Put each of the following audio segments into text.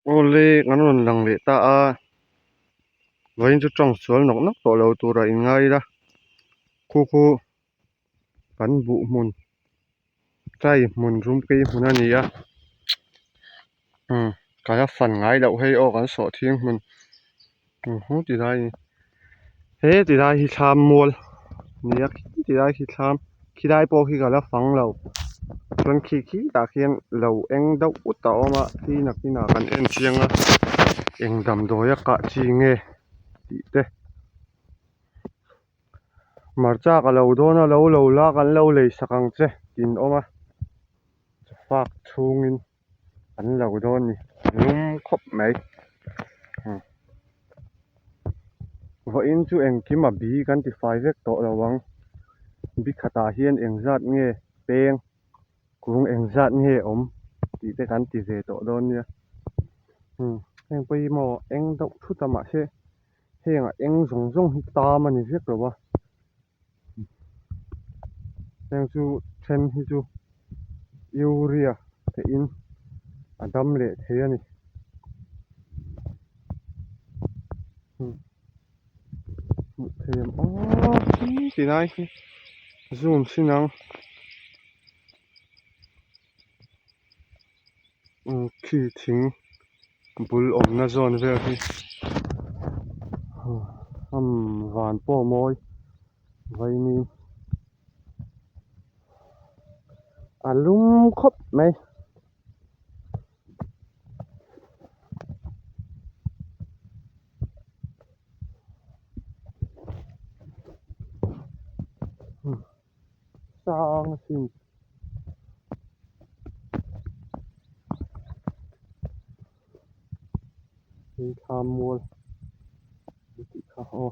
Awle kan rawn lang leh ta a, vawiin chu tawng sual nawk nawk tawh lo turah in ngai ila, khu khu kan buh hmun chai hmun rumkei hmun a ni a, umm ka la fan ngai loh hei aw kan sawh thing hmun hu ti lai a ni he ti lai hi thlam mual a ni a khi ti lai khi thlam khi lai pawh khi ka la fang lo chuan khi khi tah khian lo eng deuh ut a awm a khi nakinah kan en chiang a eng damdawi a kah chi nge tih te hmarcha ka lo dawn a lo lo la kan lo lei sak ang che tiin awm a chawfak chhungin. an lo dawn ni lum khawp mai vawiin chu engkim a bi kan ti fai vek tawh lo ang bi khatah hian engzat nge peng kung engzat nge awm tih te kan ti ve tawh dawn nia heng pawh hi maw eng deuh thut a mahse heng a eng zawng zawng hi tam a ni vek lo a. Heng chu then hi chu urea te in a dam leh thei a ni. Hmuh thei ang aw khi ti lai khi zoom sin ang. Khi thing bul awmna zawn vel hi van pawh mawi vaimim a lum khawp mai. Sang asin. Hei thla mual an tih kha aw.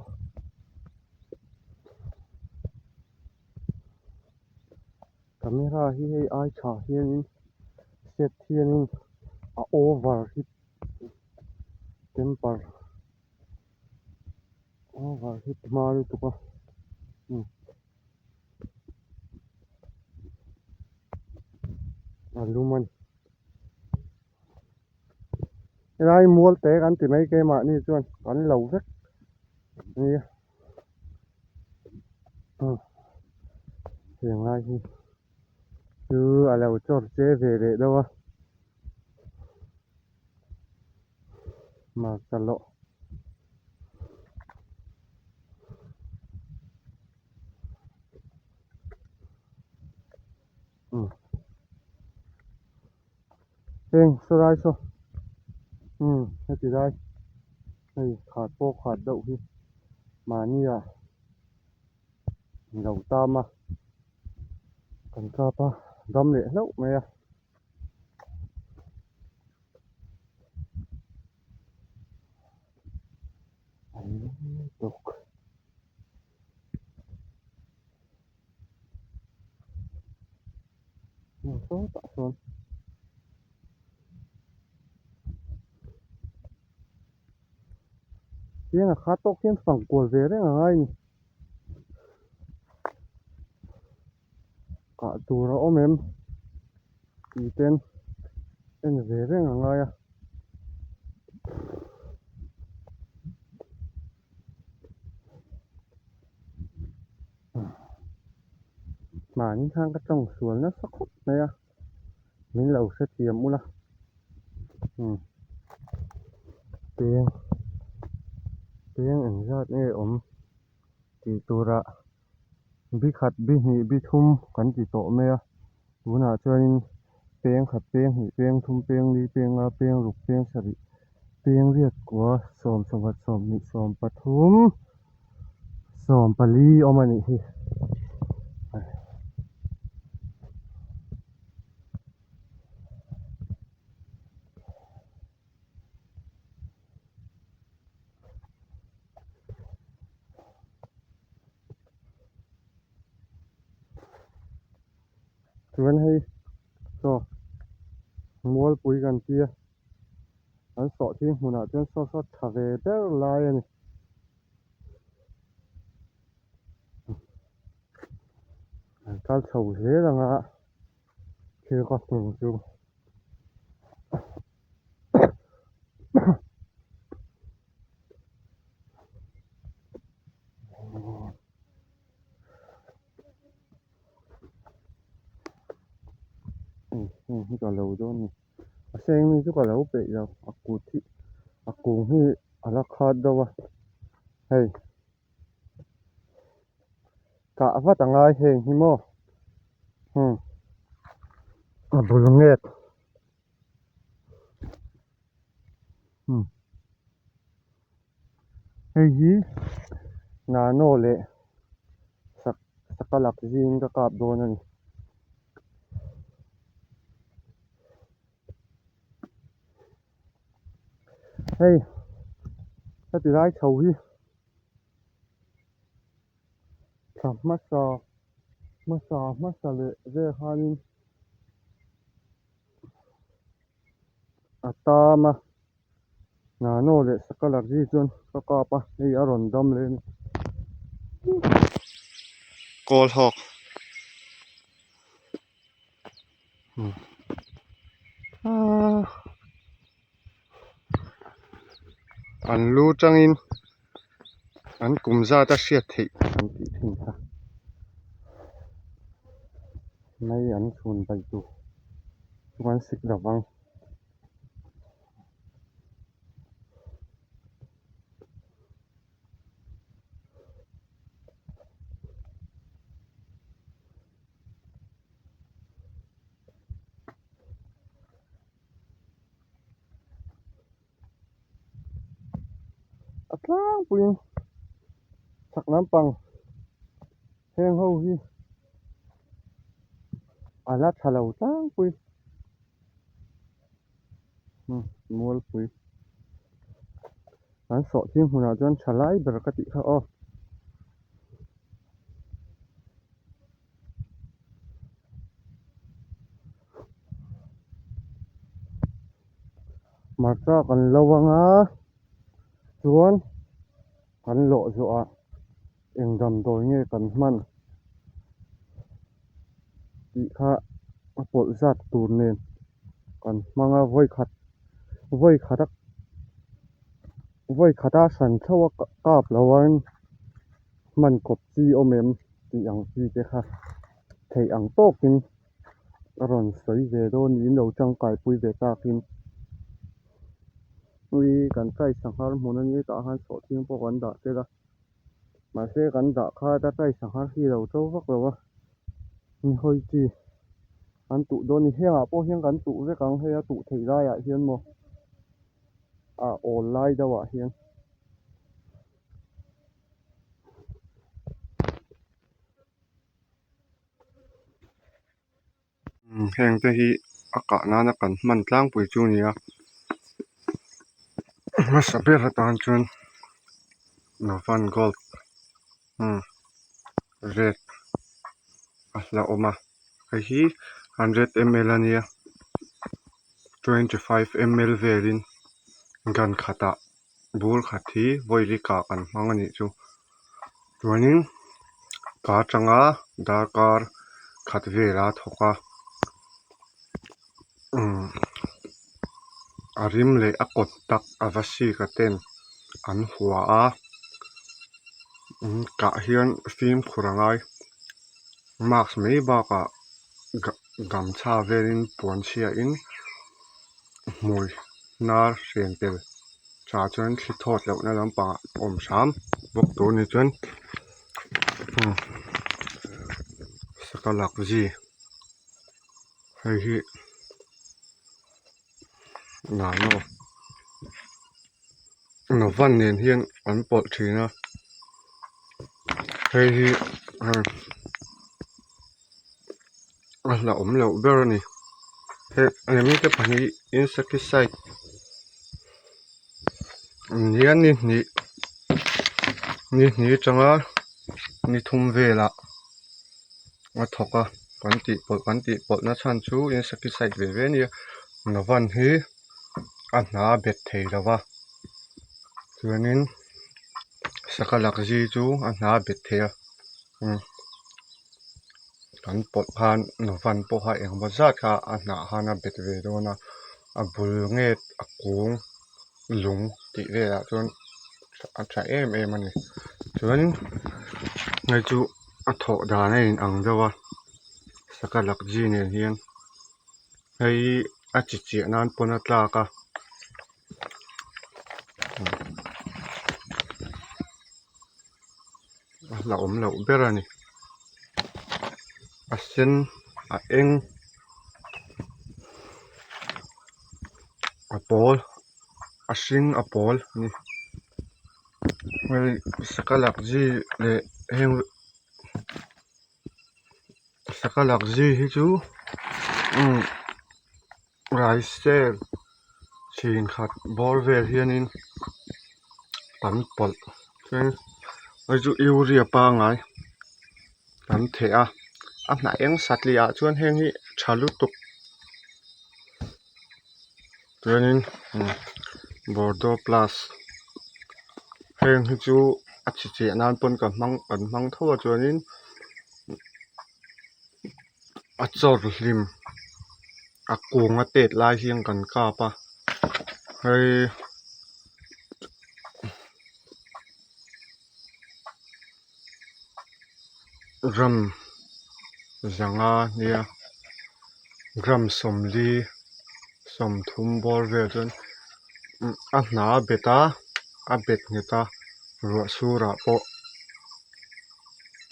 Camera hi hei ai tha hianin set hianin a over hi temper over hi hma lutuk a. A lum a ni helai mual te kan ti mai keimahni chuan kan lo vek nia heng lai hi chu a lo chawr che ve leh deuh a hmarcha lawh. Heng saw lai saw umm heti lai hei khat pawh khat deuh hi mahni ah lo tam a kan kap a dam leh hlauh mai a. Sawtah sawn hian a khat tawk hian fang kual ve reng a ngai a ni kah tur a awm em tih ten en ve reng a ngai a. Mahni khan ka tawng sual nasa khawp mai a min lo hrethiam ula umm peng peng engzat nge awm tih turah bi khat bi hnih bi thum kan ti tawh mai a tunah chuanin peng khat peng hnih peng thum peng li peng nga peng ruk peng sarih peng riat kua sawm sawmkhat sawmhnih sawm pathum 40 awm a nih hi. Chuan hei saw mualpui kan tia an sawhthing hmunah chuan saw saw tha ve ber lai a ni. An kal chho zel ang a thil ka hmu chu. Heng hi ka lo dawn a ni a seng mi chu ka lo peih lo a kut hi a kung hi a la khat deuh a hei kah vat a ngai heng hi maw hmm a bul nget hmm hei hi nano leh sak sakalak zing ka kap dawn a ni. Hei heti lai chho hi thla hmasa hmasa hmasa leh vel khanin a tam a nano leh sakalakzi chuan ka kap a hei a rawn dam leh a ni. Kawlhawk. An lu tangin an kum zat a hriat theih an tih thin kha mai an chhun bai tur chu kan sik lo vang. A tlangpuiin chhak lampang heng ho hi a la tha lo tlangpui mualpui an sawhthing hmunah chuan tha lai ber ka tih kha aw. Hmarcha kan lo ang a chuan kan lawh zawh ah eng damdawi nge kan hman tih kha a pawlh zat tur nen kan hmang a vawikhat vawikhat a vawikhat a hran theuh a kap lo a hman kawp chi awm em tih ang chi te kha theih ang tawkin a rawn sawi ve dawn niin lo tangkai pui ve takin ui kan try sanghar hmun a nia tah khan sawhthing pawh kan dah tel a mahse kan dah khat a try sanghar hi a lo to vak lo a ni hawi chi an tuh dawn a ni hengah pawh hian kan tuh vek ang hei a tuh theih laiah hian maw a awl lai deuh ah hian. Heng te hi a kah nana kan hman tlangpui chu a ni a hmasa ber atan chuan Novan gold umm red a hlauhawm a hei hi hundred ml a nia 25 ml velin gun khatah bur khat hi vawi kah kan hmang a nih chu chuanin ka atanga darkar khat vela thawk a umm a rim leh a kawt tak a va sik a ten an hua a kah hian fimkhur a ngai mask mai bakah gamchha velin puan chhia in hmui hnar hrian tel tha chuan thli thawt loh na lampangah awm hram bawk tur ni chuan saka lak zi hei hi nano novan nen hian an pawlh thin a hei hi a hlauhawm loh ber a ni he mite pahnih insecticide nia ni hnih ni hnih atanga ni thum velah a thawk a kan tih pawlh kan tih pawlh na chhan chu insecticide ve ve a nia novan hi a hna a bet thei lo va chuanin saka lakzi chu a hna a bet thei a umm. Kan pawlh khan novan pawh kha engemaw zat kha a hnah khan a bet ve dawn a a bul nge a kung lung tih velah chuan a tha em em a ni chuan hei chu a thawh dan a in ang deuh a saka lakji nen hian. Hei a chi chiah nan pawn a tlak a a hlauhawm loh ber a ni a sen a eng a pawl a hring a pawl a ni hei sakalakji leh heng. Sakalakji hi chu umm rice chhin khat bawr vel hianin kan pawlh chuan hei chu urea pangai kan theh a a hnah eng satliah ah chuan heng hi tha lutuk chuanin bordeaux plus heng hi chu a chi chiah nan pawn ka hmang kan hmang tho a chuanin. A chawr hlim a kung a tet lai hian kan kap a hei gram zanga nia gram sawmli sawmthum bawr vel chuan a hna a bet a a bet nghet a ruah surah pawh.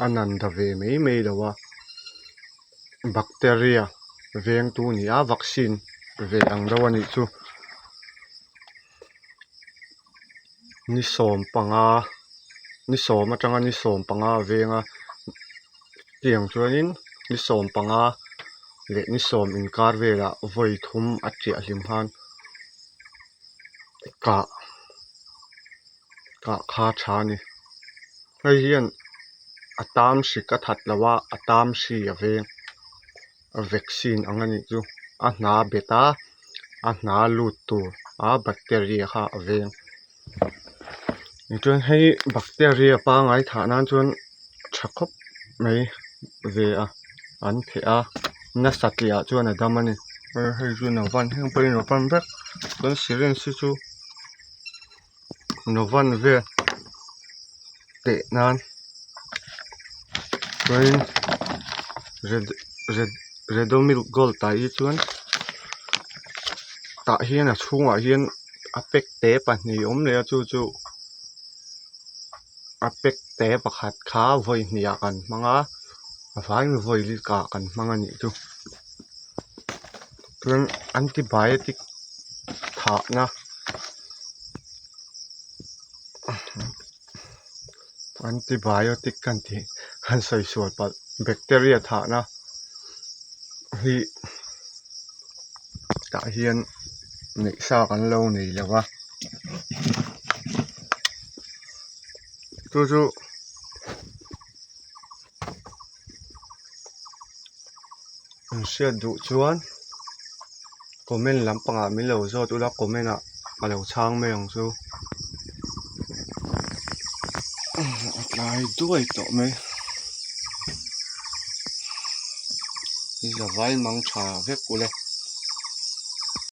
A nan da ve mai mai lo a bacteria vengtu a ni a vaccine ve ang deuh a nih chu ni sawm panga ni sawm atanga ni sawm panga a veng a tiang chuanin ni sawm panga leh ni sawm inkar velah vawi thum a chiah hlim khan kah. Kah kha tha a ni hei hian a tam hrik a that lo a a tam hri a veng a vaccine ang a nih chu a hna a bet a a hna a lut tur a bacteria kha a veng tichuan hei bacteria pangai thah nan chuan tha khawp mai ve a an theh a nasa tliah chuan a dam a ni hei chu nauban heng pawhin nauban vek chuan syringe hi chu. Novan vel teh nan chuanin red red redomil gold ah hi chuan tah hian a chhungah hian a pack te pahnih a awm leh a chu chu a pack te pakhat kha vawi hnih ah kan hmang a a vaiin vawi ah kan hmang a nih chu chuan antibiotic thahna. Antibiotic kan tih han sawi sual palh bacteria thahna hi tah hian neih sa kan lo nei lo va chu chu an hriat duh chuan comment lampangah min lo zawt ula comment ah ka lo chhang mai ang chu a tlai duai tawh mai zavai mang tha vek ule.